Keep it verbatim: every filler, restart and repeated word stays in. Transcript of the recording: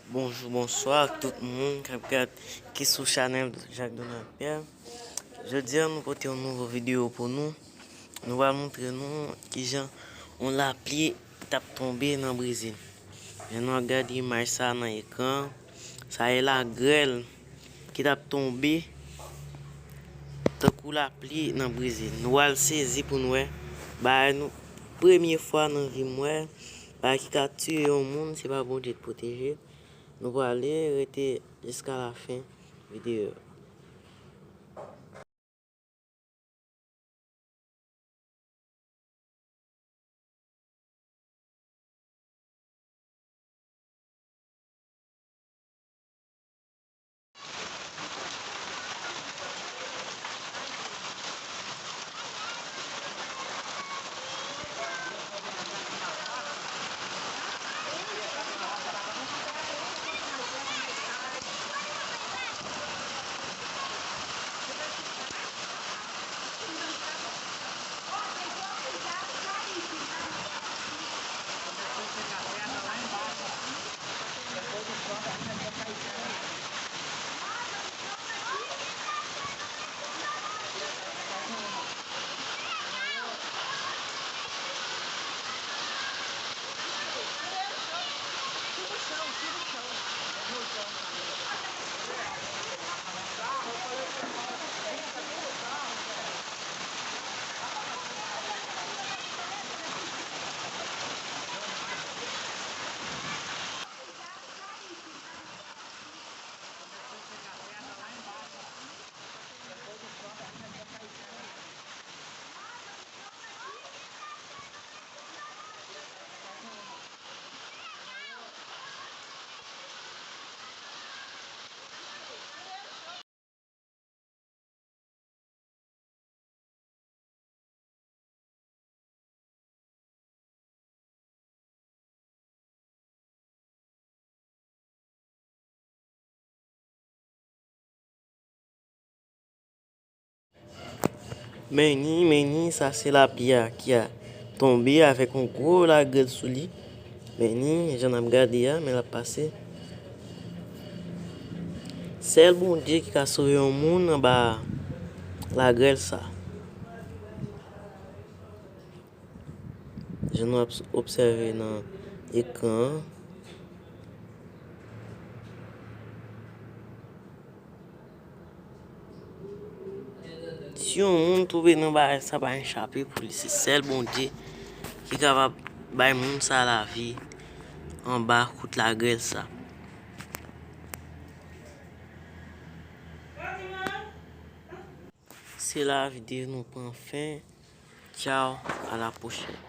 Bonjou, bonswa ak tout moun k ap gad ki sou chanèl Jacques Donald Pierre. Jodi a, nou pote yon nouvo videyo pou nou. Nou va montre nou kijan yon lapli t ap tonbe nan Brezil. Jan nou ap gade imaj sa nan ekran, sa e lagrèl ki t ap tonbe tankou lapli nan Brezil. Nou al sezi pou n wè bagay nou premye fwa nan vi m wè bagay ki ka tiye yon moun, se pa Bondye k pwoteje. Nou prale rete jiska lafen videyo. Men ni, men ni, sa se lapli a ki a tonbe avèk yon gwo lagrèl sou li. Men ni, jan n ap gade a, men l ap pase. Sèl Bondye ki ka sove yon moun anba lagrèl sa. Jan nou ap obsève nan ekran an. Si yon moun twouve nan bagay sa, pa gen chape pou li. Se sèl Bondye ki kapab bay moun sa lavi anba kout lagrèl sa. Se la videyo nou pran fen. Tchaw, a la pwochèn.